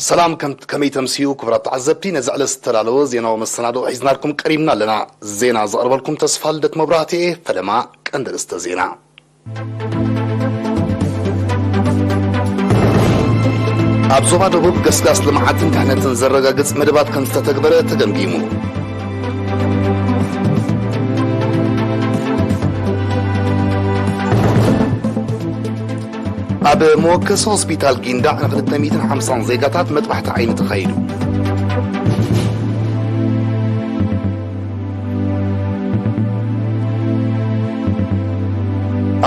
ሰላም፣ ከም-፣ ከመይ ተምስዩ ክቡራት ተዓዘብቲ? ነዚ ዕለት ዝተዳለወ ዜናዊ መሰናድኦ ሒዝናልኩም ቀሪብና ኣለና። ዜና ዘቕርበልኩም ተስፋ ልደት መብራህቲ እየ። ፈለማ ቀንዲ ርእስተ ዜና። ኣብ ዞባ ደቡብ ገስጋስ ልምዓትን ድሕነትን ዘረጋግጽ መደባት ከም ዝተተግበረ ተገምጊሙ። ኣብ መወከሲ ሆስፒታል ጊንዳዕ ንክልተ ሚእትን ሓምሳን ዜጋታት መጥባሕቲ ዓይኒ ተኻይዱ።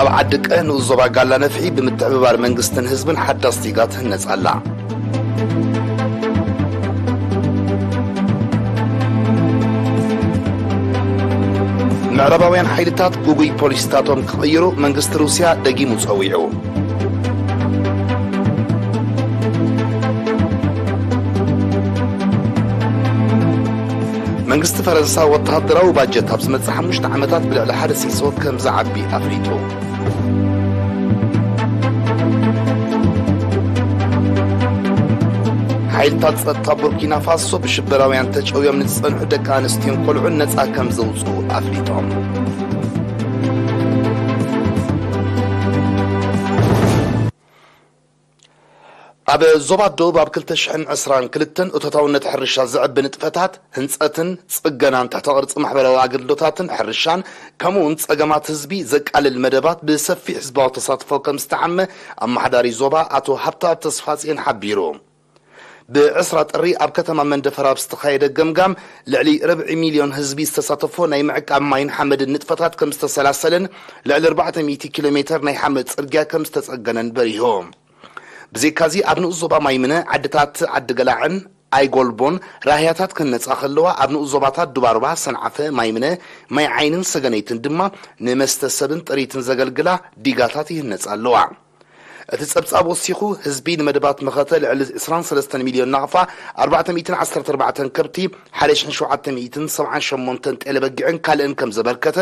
ኣብ ዓዲ ቀ ንኡስ ዞባ ጋላ ነፍሒ ብምትሕብባር መንግስትን ህዝብን ሓዳስ ዲጋ ትህነጽ ኣላ። ምዕራባውያን ሓይልታት ግጉይ ፖሊሲታቶም ክቕይሩ መንግስቲ ሩስያ ደጊሙ ጸዊዑ። መንግስቲ ፈረንሳ ወተሃደራዊ ባጀት ኣብ ዝመጽእ ሓሙሽተ ዓመታት ብልዕሊ ሓደ ሲሶ ከም ዝዓቢ ኣፍሊጡ። ሓይልታት ጸጥታ ቡርኪና ፋሶ ብሽበራውያን ተጨውዮም ንዝጸንሑ ደቂ ኣንስትዮን ቆልዑን ነጻ ከም ዘውጽኡ ኣፍሊጦም። ኣብ ዞባ ደቡብ ኣብ ክልተ ሽሕን ዕስራን ክልተን እቶታውነት ሕርሻ ዘዕቢ ንጥፈታት ህንጸትን ጽገናን ትሕተ ቅርጺ ማሕበራዊ ኣገልግሎታትን ሕርሻን ከምኡ እውን ጸገማት ህዝቢ ዘቃልል መደባት ብሰፊሕ ህዝባዊ ተሳትፎ ከም ዝተዓመ ኣመሓዳሪ ዞባ ኣቶ ሃብተኣብ ተስፋጽዮን ሓቢሩ። ብዕስራ ጥሪ ኣብ ከተማ መንደፈራ ኣብ ዝተኻየደ ገምጋም ልዕሊ ርብዒ ሚልዮን ህዝቢ ዝተሳተፎ ናይ ምዕቃብ ማይን ሓመድን ንጥፈታት ከም ዝተሰላሰለን ልዕሊ ኣርባዕተ ሚእቲ ኪሎ ሜተር ናይ ሓመድ ጽርግያ ከም ዝተጸገነን በሪሁ። ብዘይካዚ ኣብ ንኡስ ዞባ ማይምነ ዓድታት ዓዲ ገላዕን ኣይጎልቦን ራህያታት ክህነጻ ከለዋ ኣብ ንኡስ ዞባታት ዱባርባ፣ ሰንዓፈ፣ ማይምነ፣ ማይ ዓይንን ሰገነይትን ድማ ንመስተ ሰብን ጥሪትን ዘገልግላ ዲጋታት ይህነጻ ኣለዋ። እቲ ጸብጻብ ወሲኹ፣ ህዝቢ ንመደባት መኸተ ልዕሊ ዕስራን ሰለስተን ሚልዮን ናቕፋ፣ ኣርባዕተ ሚእትን ዓሰርተ ኣርባዕተን ከብቲ፣ ሓደ ሽሕን ሸውዓተ ሚእትን ሰብዓን ሸሞንተን ጤለ በጊዕን ካልእን ከም ዘበርከተ፣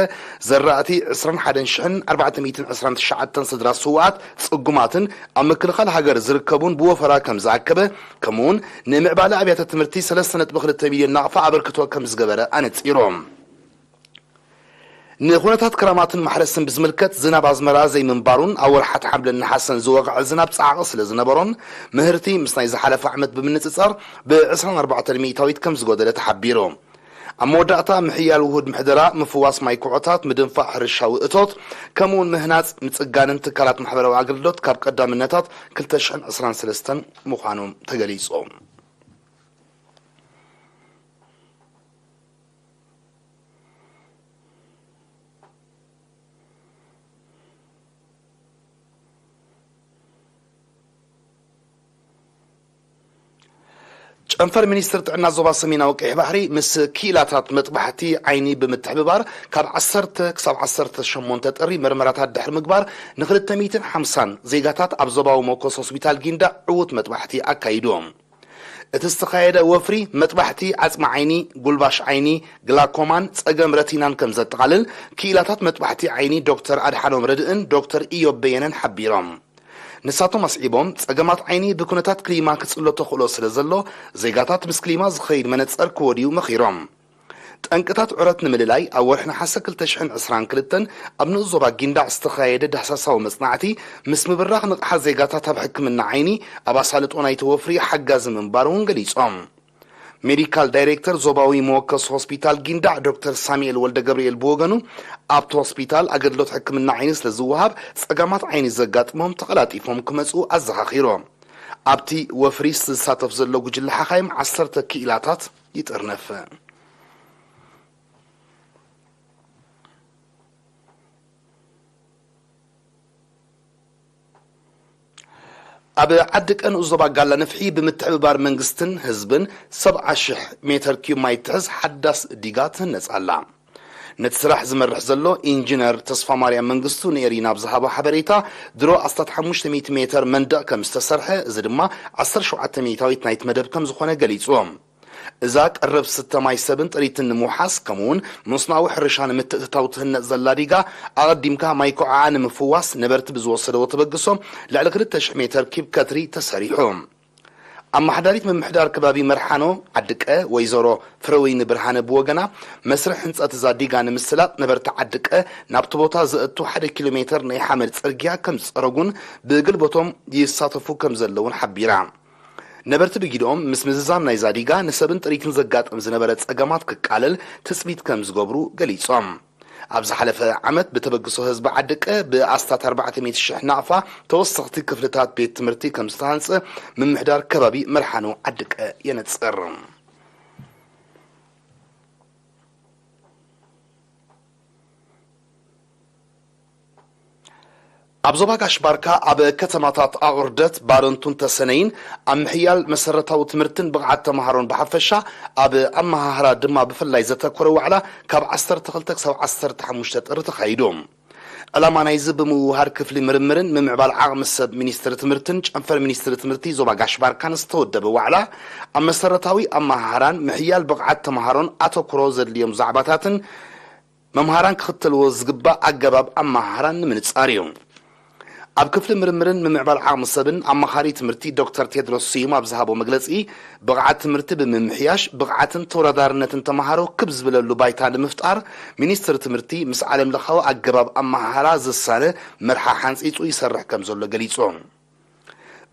ዘራእቲ ዕስራን ሓደን ሽሕን ኣርባዕተ ሚእትን ዕስራን ትሽዓተን ስድራ ስውኣት፣ ጽጉማትን ኣብ ምክልኻል ሃገር ዝርከቡን ብወፈራ ከም ዝኣከበ፣ ከምኡውን ንምዕባለ ኣብያተ ትምህርቲ ሰለስተ ነጥቢ ክልተ ሚልዮን ናቕፋ ኣበርክቶ ከም ዝገበረ ኣነጺሮም። ንኹነታት ክራማትን ማሕረስን ብዝምልከት ዝናብ ኣዝመራ ዘይምንባሩን ኣብ ወርሓት ሓምለን ነሓሰን ዝወቕዐ ዝናብ ጻዕቒ ስለ ዝነበሮን ምህርቲ ምስ ናይ ዝሓለፈ ዓመት ብምንጽጻር ብ ዕስራን ኣርባዕተን ሚእታዊት ከም ዝጎደለ ተሓቢሩ። ኣብ መወዳእታ ምሕያል ውሁድ ምሕደራ፣ ምፍዋስ ማይ ኩዖታት፣ ምድንፋዕ ሕርሻዊ እቶት፣ ከምኡውን ምህናጽ ምጽጋንን ትካላት ማሕበራዊ ኣገልግሎት ካብ ቀዳምነታት ክልተ ሽሕን ዕስራን ሰለስተን ምዃኑ ተገሊጹ። ጨንፈር ሚኒስትር ጥዕና ዞባ ሰሜናዊ ቀይሕ ባሕሪ ምስ ክኢላታት መጥባሕቲ ዓይኒ ብምትሕብባር ካብ ዓሰርተ ክሳብ ዓሰርተ ሸሞንተ ጥሪ መርመራታት ድሕሪ ምግባር ንክልተ ሚእትን ሓምሳን ዜጋታት ኣብ ዞባዊ መኮስ ሆስፒታል ጊንዳዕ ዕዉት መጥባሕቲ ኣካይዶም። እቲ ዝተኻየደ ወፍሪ መጥባሕቲ ዓጽሚ ዓይኒ፣ ጉልባሽ ዓይኒ፣ ግላኮማን ጸገም ረቲናን ከም ዘጠቓልል ክኢላታት መጥባሕቲ ዓይኒ ዶክተር ኣድሓኖም ረድእን ዶክተር ኢዮብ በየነን ሓቢሮም። ንሳቶም ኣስዒቦም፣ ጸገማት ዓይኒ ብኩነታት ክሊማ ክጽሎ ተኽእሎ ስለ ዘሎ፣ ዜጋታት ምስ ክሊማ ዝኸይድ መነጸር ክወድዩ መኺሮም። ጠንቅታት ዑረት ንምልላይ ኣብ ወርሒ ነሓሰ ክልተ ሽሕን ዕስራን ክልተን ኣብ ንኡስ ዞባ ጊንዳዕ ዝተኻየደ ዳህሳሳዊ መጽናዕቲ ምስ ምብራኽ ንቕሓት ዜጋታት ኣብ ሕክምና ዓይኒ ኣብ ኣሳልጦ ናይቲ ወፍሪ ሓጋዚ ምንባሩ እውን ገሊጾም። ሜዲካል ዳይሬክተር ዞባዊ መወከሲ ሆስፒታል ጊንዳዕ ዶክተር ሳሙኤል ወልደ ገብርኤል ብወገኑ ኣብቲ ሆስፒታል ኣገልግሎት ሕክምና ዓይኒ ስለ ዝወሃብ ጸገማት ዓይኒ ዘጋጥሞም ተቐላጢፎም ክመጽኡ ኣዘኻኺሮም። ኣብቲ ወፍሪ ዝሳተፍ ዘሎ ጉጅለ ሓኻይም ዓሰርተ ክኢላታት ይጥርነፍ። ኣብ ዓዲ ቀንኡ ዞባ ጋላ ነፍሒ ብምትሕብባር መንግስትን ህዝብን ሰብዓ ሽሕ ሜተር ኪዩብ ማይ ትሕዝ ሓዳስ ዲጋ ትህነጽ ኣላ። ነቲ ስራሕ ዝመርሕ ዘሎ ኢንጂነር ተስፋ ማርያም መንግስቱ ንኤሪና ኣብ ዝሃቦ ሓበሬታ፣ ድሮ ኣስታት ሓሙሽተ ሚእቲ ሜተር መንደቕ ከም ዝተሰርሐ፣ እዚ ድማ ዓሰርተ ሸውዓተ ሚእታዊት ናይቲ መደብ ከም ዝኾነ ገሊጹ። እዛ ቀረብ ስተ ማይ ሰብን ጥሪትን ንምውሓስ፣ ከምኡውን መስኖኣዊ ሕርሻ ንምትእትታው ትህነጽ ዘላ ዲጋ፣ ኣቐዲምካ ማይ ኮዓዓ ንምፍዋስ ነበርቲ ብዝወሰደዎ ተበግሶ፣ ልዕሊ ክልተ ሽሕ ሜተር ኪብ ከትሪ ተሰሪሑ። ኣመሓዳሪት ምምሕዳር ከባቢ መርሓኖ ዓድቀ ወይዘሮ ፍረወይኒ ብርሃነ ብወገና፣ መስርሕ ህንፀት እዛ ዲጋ ንምስላጥ ነበርቲ ዓድቀ ናብቲ ቦታ ዘእቱ ሓደ ኪሎ ሜትር ናይ ሓመድ ፅርግያ ከም ዝፀረጉን ብግልበቶም ይሳተፉ ከም ዘለውን ሓቢራ። ነበርቲ ብጊድኦም ምስ ምዝዛም ናይዛ ዲጋ ንሰብን ጥሪትን ዘጋጥም ዝነበረ ፀገማት ክቃለል ትፅቢት ከም ዝገብሩ ገሊፆም። ኣብ ዝሓለፈ ዓመት ብተበግሶ ህዝቢ ዓድቀ ብኣስታት ኣርባዕተ ሚእቲ ሽሕ ናቕፋ ተወሰኽቲ ክፍልታት ቤት ትምህርቲ ከም ዝተሃንፀ ምምሕዳር ከባቢ መርሓኖ ዓድቀ የነፅር። ኣብ ዞባ ጋሽ ባርካ ኣብ ከተማታት ኣቑርደት፣ ባረንቱን ተሰነይን ኣብ ምሕያል መሰረታዊ ትምህርትን ብቕዓት ተምሃሮን ብሓፈሻ ኣብ ኣመሃህራ ድማ ብፍላይ ዘተኮረ ዋዕላ ካብ ዓሰርተ ክልተ ክሳብ ዓሰርተ ሓሙሽተ ጥሪ ተኻይዱ። ዕላማ ናይዚ ብምውሃድ ክፍሊ ምርምርን ምምዕባል ዓቕሚ ሰብ ሚኒስትሪ ትምህርትን ጨንፈር ሚኒስትሪ ትምህርቲ ዞባ ጋሽ ባርካን ዝተወደበ ዋዕላ ኣብ መሰረታዊ ኣመሃህራን ምሕያል ብቕዓት ተምሃሮን ኣተኩሮ ዘድልዮም ዛዕባታትን መምሃራን ክኽተልዎ ዝግባእ ኣገባብ ኣመሃህራን ንምንጻር እዩ። ኣብ ክፍሊ ምርምርን ምምዕባል ዓቕሚ ሰብን ኣማኻሪ ትምህርቲ ዶክተር ቴድሮስ ስዩም ኣብ ዝሃቦ መግለጺ፣ ብቕዓት ትምህርቲ ብምምሕያሽ ብቕዓትን ተወዳዳርነትን ተምሃሮ ክብ ዝብለሉ ባይታ ንምፍጣር ሚኒስትሪ ትምህርቲ ምስ ዓለም ለኻዊ ኣገባብ ኣመሃህራ ዝሳነ መርሓ ሓንጺጹ ይሰርሕ ከም ዘሎ ገሊጹ።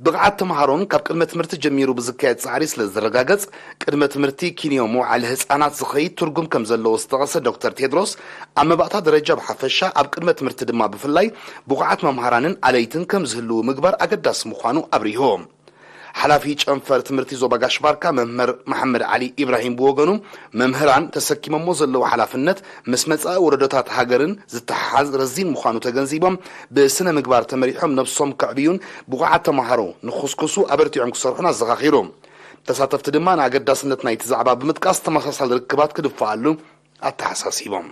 ብቕዓት ተምሃሮን ካብ ቅድመ ትምህርቲ ጀሚሩ ብዝካየድ ጻዕሪ ስለ ዝረጋገጽ፣ ቅድመ ትምህርቲ ኪንዮ መውዓሊ ህጻናት ዝኸይድ ትርጉም ከም ዘለዎ ዝጠቐሰ ዶክተር ቴድሮስ፣ ኣብ መባእታ ደረጃ ብሓፈሻ ኣብ ቅድመ ትምህርቲ ድማ ብፍላይ ብቑዓት መምሃራንን ኣለይትን ከም ዝህልዉ ምግባር ኣገዳሲ ምዃኑ ኣብሪሁ። ሓላፊ ጨንፈር ትምህርቲ ዞባ ጋሽ ባርካ መምህር መሓመድ ዓሊ ኢብራሂም ብወገኑ፣ መምህራን ተሰኪሞሞ ዘለዉ ሓላፍነት ምስ መጻኢ ወለዶታት ሃገርን ዝተሓሓዝ ረዚን ምዃኑ ተገንዚቦም፣ ብስነ ምግባር ተመሪሖም ነብሶም ከዕብዩን ብቑዓት ተምሃሮ ንኽኹስኩሱ ኣበርቲዖም ክሰርሑን ኣዘኻኺሩ። ተሳተፍቲ ድማ ንኣገዳስነት ናይቲ ዛዕባ ብምጥቃስ ተመሳሳሊ ርክባት ክድፈኣሉ ኣተሓሳሲቦም።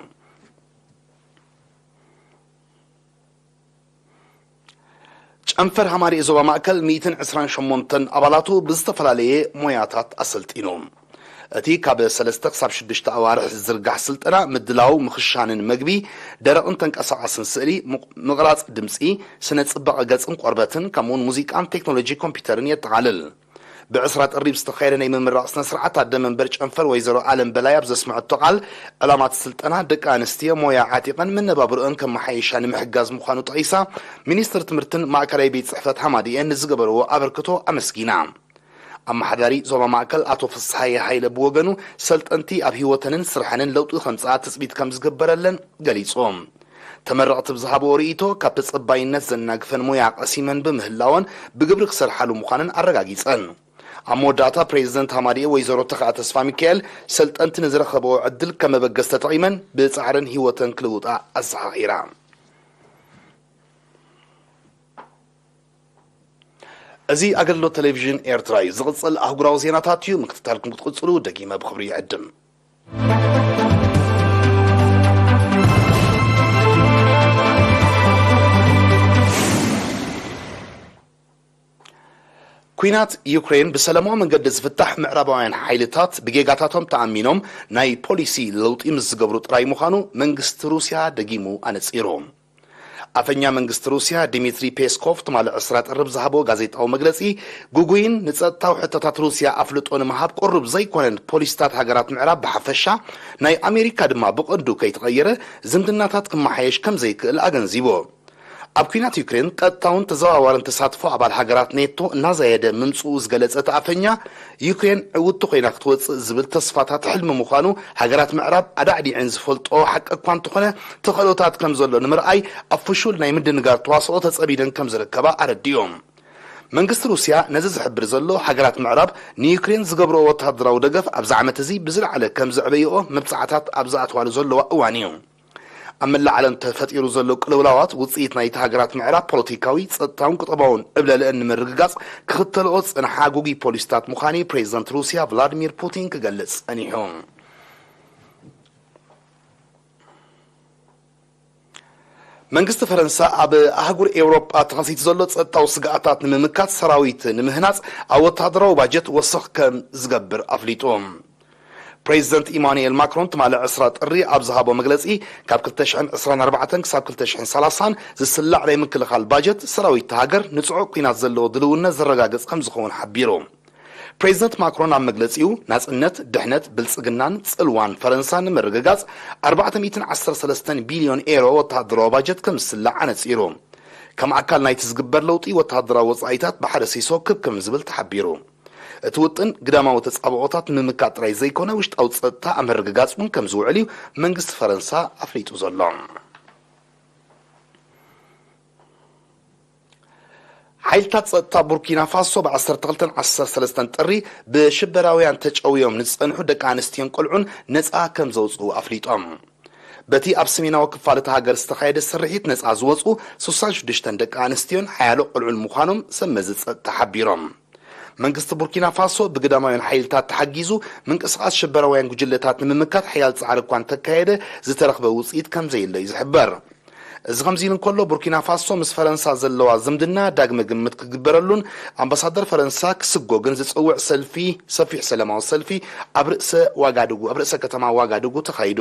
ጨንፈር ሃማደኤ ዞባ ማእከል ሚእትን ዕስራን ሸሞንተን ኣባላቱ ብዝተፈላለየ ሞያታት ኣሰልጢኑ። እቲ ካብ ሰለስተ ክሳብ ሽዱሽተ ኣዋርሕ ዝዝርጋሕ ስልጠና ምድላው ምኽሻንን መግቢ፣ ደረቕን ተንቀሳቓስን ስእሊ፣ ምቕ-፣ ምቕራጽ ድምጺ፣ ስነ ጽባቐ ገጽን ቆርበትን፣ ከምኡውን ሙዚቃን ቴክኖሎጂ ኮምፒውተርን የጠቓልል። ብዕስራ ጥሪ ብዝተኻየደ ናይ ምምራቕ ስነ ስርዓት ኣደ መንበር ጨንፈር ወይዘሮ ኣለም በላይ ኣብ ዘስምዐቶ ቃል፣ ዕላማ እቲ ስልጠና ደቂ ኣንስትዮ ሞያ ዓጢቐን መነባብሮአን ከመሓየሻ ንምሕጋዝ ምዃኑ ጠቒሳ፣ ሚኒስትሪ ትምህርትን ማእከላይ ቤት ጽሕፈት ሃማደኤን ንዝገበርዎ ኣበርክቶ ኣመስጊና። ኣመሓዳሪ ዞባ ማእከል ኣቶ ፍስሃየ ሃይለ ብወገኑ፣ ሰልጠንቲ ኣብ ህይወተንን ስርሐንን ለውጢ ከምጽኣ ትጽቢት ከም ዝግበረለን ገሊጹ። ተመረቕቲ ብዝሃብዎ ርእይቶ፣ ካብ ተጸባይነት ዘናግፈን ሞያ ቀሲመን ብምህላወን ብግብሪ ክሰርሓሉ ምዃነን ኣረጋጊጸን። ኣብ መወዳእታ ፕሬዚደንት ሃማደኤ ወይዘሮ ተኽኣ ተስፋ ሚካኤል፣ ሰልጠንቲ ንዝረኸብኦ ዕድል ከም መበገሲ ተጠቒመን ብጻዕረን ህይወተን ክልውጣ ኣዘኻኺራ። እዚ ኣገልግሎት ቴሌቪዥን ኤርትራ እዩ። ዝቕጽል ኣህጉራዊ ዜናታት እዩ። ምክትታልኩም ክትቕጽሉ ደጊመ ብኽብሪ ይዕድም። ኲናት ዩክሬን ብሰላማዊ መንገዲ ዝፍታሕ ምዕራባውያን ሓይልታት ብጌጋታቶም ተኣሚኖም ናይ ፖሊሲ ለውጢ ምስ ዝገብሩ ጥራይ ምዃኑ መንግስቲ ሩስያ ደጊሙ ኣነጺሩ። ኣፈኛ መንግስቲ ሩስያ ዲሚትሪ ፔስኮቭ ትማሊ ዕስራ ጥሪ ብዝሃቦ ጋዜጣዊ መግለጺ፣ ግጉይን ንጸጥታዊ ሕቶታት ሩስያ ኣፍልጦ ንምሃብ ቅሩብ ዘይኮነን ፖሊሲታት ሃገራት ምዕራብ ብሓፈሻ፣ ናይ ኣሜሪካ ድማ ብቐንዱ ከይተቐየረ ዝምድናታት ክመሓየሽ ከም ዘይክእል ኣገንዚቡ። ኣብ ኲናት ዩክሬን ቀጥታውን ተዘዋዋርን ተሳትፎ ኣባል ሃገራት ኔቶ እናዛየደ ምምጽኡ ዝገለጸ እቲ ኣፈኛ፣ ዩክሬን ዕውትቲ ኮይና ክትወጽእ ዝብል ተስፋታት ሕልሚ ምዃኑ ሃገራት ምዕራብ ኣዳዕዲዐን ዝፈልጥኦ ሓቂ እኳ እንተኾነ፣ ተኽእሎታት ከም ዘሎ ንምርኣይ ኣብ ፍሹል ናይ ምድንጋር ተዋስኦ ተጸሚደን ከም ዝርከባ ኣረዲኡ። መንግስቲ ሩስያ ነዚ ዝሕብር ዘሎ፣ ሃገራት ምዕራብ ንዩክሬን ዝገብርኦ ወተሃደራዊ ደገፍ ኣብዚ ዓመት እዚ ብዝለዓለ ከም ዘዕበይኦ መብጻዕታት ኣብ ዝኣትዋሉ ዘለዋ እዋን እዩ። ኣብ መላእ ዓለም ተፈጢሩ ዘሎ ቅልውላዋት ውጽኢት ናይቲ ሃገራት ምዕራብ ፖለቲካዊ፣ ጸጥታውን ቁጠባውን ዕብለልአን ንምርግጋጽ ክኽተልኦ ዝጸንሓ ግጉይ ፖሊሲታት ምዃኑ ፕሬዚደንት ሩስያ ቭላድሚር ፑቲን ክገልጽ ጸኒሑ። መንግስቲ ፈረንሳ ኣብ ኣህጉር ኤውሮጳ ተኸሲቱ ዘሎ ጸጥታዊ ስግኣታት ንምምካት ሰራዊት ንምህናጽ ኣብ ወተሃደራዊ ባጀት ወሰኽ ከም ዝገብር ኣፍሊጡ። ፕሬዚደንት ኢማኑኤል ማክሮን ትማሊ ዕስራ ጥሪ ኣብ ዝሃቦ መግለጺ፣ ካብ ክልተ ሽሕን ዕስራን ኣርባዕተን ክሳብ ክልተ ሽሕን ሰላሳን ዝስላዕ ናይ ምክልኻል ባጀት ሰራዊት እታ ሃገር ንጽዑቕ ኲናት ዘለዎ ድልውነት ዘረጋግጽ ከም ዝኸውን ሓቢሩ። ፕሬዚደንት ማክሮን ኣብ መግለጺኡ፣ ናጽነት፣ ድሕነት፣ ብልጽግናን ጽልዋን ፈረንሳ ንምርግጋጽ ኣርባዕተ ሚእትን ዓሰርተ ሰለስተን ቢልዮን ኤሮ ወተሃደራዊ ባጀት ከም ዝስላዕ ኣነጺሩ። ከም ኣካል ናይቲ ዝግበር ለውጢ፣ ወተሃደራዊ ወጻኢታት ብሓደ ሲሶ ክብ ከም ዝብል ተሓቢሩ። እቲ ውጥን ግዳማዊ ተጻብኦታት ንምምካት ጥራይ ዘይኮነ፣ ውሽጣዊ ጸጥታ ኣብ ምርግጋጽ እውን ከም ዝውዕል እዩ መንግስቲ ፈረንሳ ኣፍሊጡ ዘሎ። ሓይልታት ጸጥታ ቡርኪና ፋሶ ብ ዓሰርተ ክልተን ዓሰርተ ሰለስተን ጥሪ ብሽበራውያን ተጨውዮም ንዝጸንሑ ደቂ ኣንስትዮን ቆልዑን ነጻ ከም ዘውጽኡ ኣፍሊጦም። በቲ ኣብ ሰሜናዊ ክፋል እታ ሃገር ዝተኻየደ ስርሒት ነጻ ዝወጹ ስሳን ሽዱሽተን ደቂ ኣንስትዮን ሓያሎ ቆልዑን ምዃኖም ሰብ መዚ ጸጥታ ሓቢሮም። መንግስቲ ቡርኪና ፋሶ ብግዳማውያን ሓይልታት ተሓጊዙ ምንቅስቓስ ሽበራውያን ጉጅለታት ንምምካት ሓያል ጻዕሪ እኳ እንተካየደ፣ ዝተረኽበ ውጽኢት ከም ዘየለ እዩ ዝሕበር። እዚ ከምዚ ኢሉ እንከሎ፣ ቡርኪና ፋሶ ምስ ፈረንሳ ዘለዋ ዝምድና ዳግመ ግምት ክግበረሉን ኣምባሳደር ፈረንሳ ክስጎግን ዝጽውዕ ሰልፊ፣ ሰፊሕ ሰላማዊ ሰልፊ ኣብ ርእሰ ዋጋዱጉ፣ ኣብ ርእሰ ከተማ ዋጋዱጉ ተኻይዱ።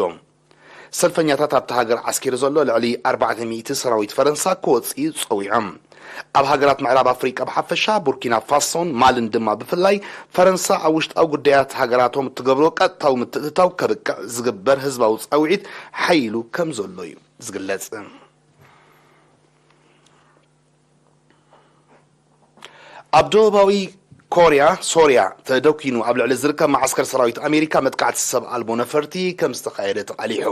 ሰልፈኛታት ኣብቲ ሃገር ዓስኪሩ ዘሎ ልዕሊ ኣርባዕተ ሚእቲ ሰራዊት ፈረንሳ ክወጽእ ጸዊዖም። ኣብ ሃገራት ምዕራብ ኣፍሪቃ ብሓፈሻ፣ ቡርኪና ፋሶን ማልን ድማ ብፍላይ፣ ፈረንሳ ኣብ ውሽጣዊ ጉዳያት ሃገራቶም እትገብሮ ቀጥታዊ ምትእትታው ከብቅዕ ዝግበር ህዝባዊ ጻውዒት ሓይሉ ከም ዘሎ እዩ ዝግለጽ። ኣብ ደቡባዊ ኮርያ፣ ሶርያ፣ ተደኲኑ ኣብ ልዕሊ ዝርከብ መዓስከር ሰራዊት ኣሜሪካ መጥቃዕቲ ሰብ ኣልቦ ነፈርቲ ከም ዝተኻየደ ተቓሊሑ።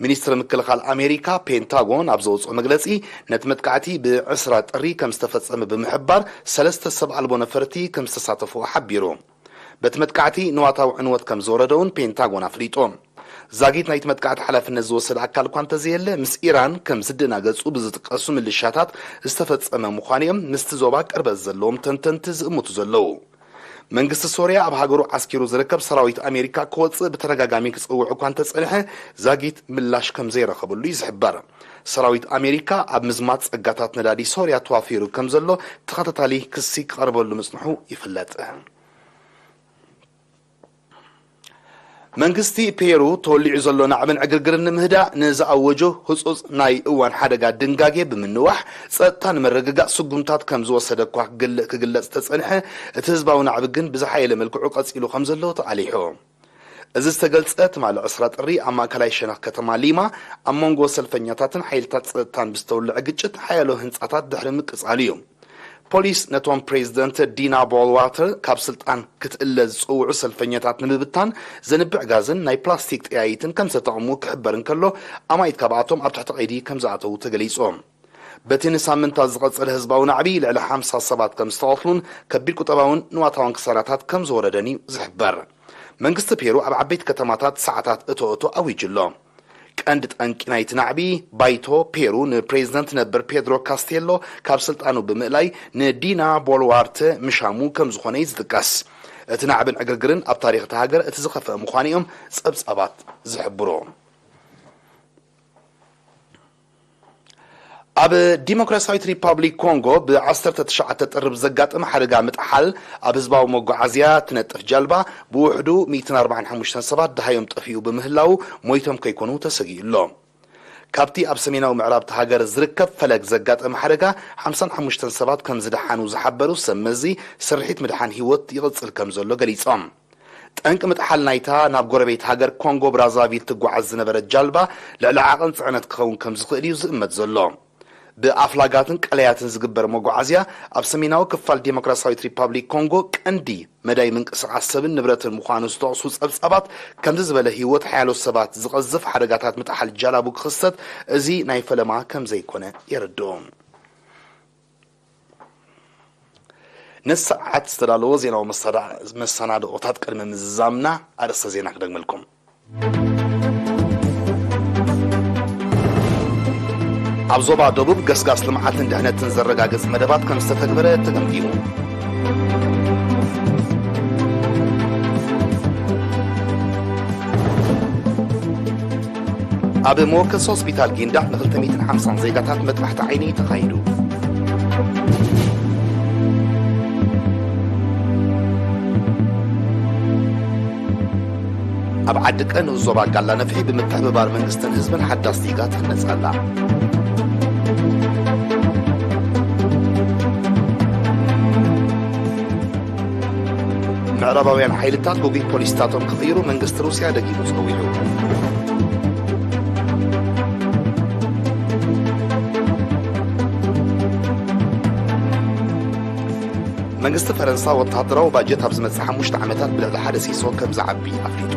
ሚኒስትሪ ምክልኻል ኣሜሪካ፣ ፔንታጎን፣ ኣብ ዘውፅኦ መግለፂ፣ ነቲ መጥቃዕቲ ብዕስራ ጥሪ ከም ዝተፈፀመ ብምሕባር፣ ሰለስተ ሰብ ኣልቦ ነፈርቲ ከም ዝተሳተፉ ሓቢሩ። በቲ መጥቃዕቲ ንዋታዊ ዕንወት ከም ዝወረደ እውን ፔንታጎን ኣፍሊጡ። ዛጊት ናይቲ መጥቃዕቲ ሓላፍነት ዝወሰደ ኣካል እኳ እንተዘየለ፣ ምስ ኢራን ከም ዝደናገጹ ብዝጥቀሱ ምልሻታት ዝተፈጸመ ምዃኑ እዮም ምስቲ ዞባ ቅርበት ዘለዎም ተንተንቲ ዝእምቱ ዘለዉ። መንግስቲ ሶርያ ኣብ ሃገሩ ዓስኪሩ ዝርከብ ሰራዊት ኣሜሪካ ክወጽእ ብተደጋጋሚ ክጽውዕ እኳ እንተጸንሐ፣ ዛጊት ምላሽ ከም ዘይረኸበሉ እዩ ዝሕበር። ሰራዊት ኣሜሪካ ኣብ ምዝማት ጸጋታት ነዳዲ ሶርያ ተዋፊሩ ከም ዘሎ ተኸታታሊ ክሲ ክቐርበሉ ምጽንሑ ይፍለጥ። መንግስቲ ፔሩ ተወሊዑ ዘሎ ናዕብን ዕግርግርን ንምህዳእ ንዝኣወጆ ህጹጽ ናይ እዋን ሓደጋ ድንጋጌ ብምንዋሕ፣ ጸጥታ ንምርግጋእ ስጉምታት ከም ዝወሰደ እኳ ክግለ-፣ ክግለጽ ተጸንሐ፣ እቲ ህዝባዊ ናዕቢ ግን ብዝሓየለ መልክዑ ቀጺሉ ከም ዘሎ ተቓሊሑ። እዚ ዝተገልጸ ትማሊ ዕስራ ጥሪ ኣብ ማእከላይ ሸነኽ ከተማ ሊማ ኣብ መንጎ ሰልፈኛታትን ሓይልታት ጸጥታን ብዝተወልዐ ግጭት ሓያሎ ህንጻታት ድሕሪ ምቅጻሉ እዩ። ፖሊስ ነቶም ፕሬዚደንት ዲና ቦልዋተር ካብ ስልጣን ክትእለ ዝጽውዑ ሰልፈኛታት ንምብታን ዘንብዕ ጋዝን ናይ ፕላስቲክ ጠያይትን ከም ዝተጠቕሙ ክሕበር እንከሎ፣ ኣማኢት ካብኣቶም ኣብ ትሕቲ ቀይዲ ከም ዝኣተዉ ተገሊጹ። በቲ ንሳምንታት ዝቐጸለ ህዝባዊ ናዕቢ ልዕሊ ሓምሳ ሰባት ከም ዝተቐትሉን ከቢድ ቁጠባውን ንዋታውን ክሳራታት ከም ዝወረደን እዩ ዝሕበር። መንግስቲ ፔሩ ኣብ ዓበይቲ ከተማታት ሰዓታት እቶ እቶ ኣዊጁ ኣሎ። ቀንዲ ጠንቂ ናይቲ ናዕቢ፣ ባይቶ ፔሩ ንፕሬዚደንት ነበር ፔድሮ ካስቴሎ ካብ ስልጣኑ ብምእላይ ንዲና ቦልዋርተ ምሻሙ ከም ዝኾነ እዩ ዝጥቀስ። እቲ ናዕብን ዕግርግርን ኣብ ታሪኽ እታ ሃገር እቲ ዝኸፍአ ምዃኑ እዮም ጸብጻባት ዝሕብሩ። ኣብ ዲሞክራሲያዊት ሪፓብሊክ ኮንጎ ብ ዓሰርተ ትሽዓተ ጥሪ ብዘጋጠመ ሓደጋ ምጥሓል ኣብ ህዝባዊ መጓዓዝያ ትነጥፍ ጃልባ ብውሕዱ ሚእትን ኣርባዓን ሓሙሽተን ሰባት ደሃዮም ጠፊኡ ብምህላዉ ሞይቶም ከይኮኑ ተሰጊኡ ኣሎ። ካብቲ ኣብ ሰሜናዊ ምዕራብ እታ ሃገር ዝርከብ ፈለግ ዘጋጠመ ሓደጋ ሓምሳን ሓሙሽተን ሰባት ከም ዝደሓኑ ዝሓበሩ ሰብ መዚ፣ ስርሒት ምድሓን ህይወት ይቕጽል ከም ዘሎ ገሊጾም። ጠንቂ ምጥሓል ናይታ ናብ ጎረቤት ሃገር ኮንጎ ብራዛቪል ትጓዓዝ ዝነበረት ጃልባ ልዕሊ ዓቐን ጽዕነት ክኸውን ከም ዝኽእል እዩ ዝእመት ዘሎ። ብኣፍላጋትን ቀለያትን ዝግበር መጓዓዝያ ኣብ ሰሜናዊ ክፋል ዲሞክራሲያዊት ሪፓብሊክ ኮንጎ ቀንዲ መዳይ ምንቅስቓስ ሰብን ንብረትን ምዃኑ ዝጠቕሱ ጸብጻባት፣ ከምዚ ዝበለ ህይወት ሓያሎ ሰባት ዝቐዝፍ ሓደጋታት ምጥሓል ጃላቡ ክኽሰት እዚ ናይ ፈለማ ከም ዘይኮነ የረድኡ። ነዚ ሰዓት ዝተዳለወ ዜናዊ መሰዳ-፣ መሰናድኦታት ቅድሚ ምዝዛምና ኣርእስተ ዜና ክደግመልኩም። ኣብ ዞባ ደቡብ ገስጋስ ልምዓትን ድሕነትን ዘረጋግጽ መደባት ከም ዝተተግበረ ተገምጊሙ። ኣብ መወከሲ ሆስፒታል ጊንዳዕ ን ክልተ ሚእትን ሓምሳን ዜጋታት መጥባሕቲ ዓይኒ ተኻይዱ። ኣብ ዓዲ ቀ ንኡስ ዞባ ጋላ ነፍሒ ብምትሕብባር መንግስትን ህዝብን ሓዳስ ዲጋ ትህነጽ ኣላ። ምዕራባውያን ሓይልታት ግጉይ ፖሊሲታቶም ክቕይሩ መንግስቲ ሩስያ ደጊሙ ጸዊዑ። መንግስቲ ፈረንሳ ወተሃደራዊ ባጀት ኣብ ዝመጽእ ሓሙሽተ ዓመታት ብልዕሊ ሓደ ሲሶ ከም ዝዓቢ ኣፍሊጡ።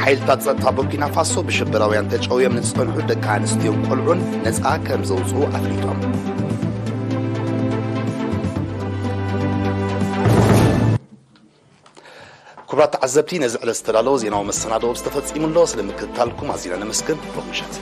ሓይልታት ጸጥታ ቡርኪና ፋሶ ብሽበራውያን ተጨውዮም ንዝጸንሑ ደቂ ኣንስትዮን ቆልዑን ነጻ ከም ዘውጽኡ ኣፍሊጦም። ክቡራት ተዓዘብቲ፣ ነዚ ዕለት ዝተዳለወ ዜናዊ መሰናዶ ዝተፈጺሙ ኣሎ። ስለ ምክትታልኩም ኣዚና ነመስግን። ሩኽ ምሸት።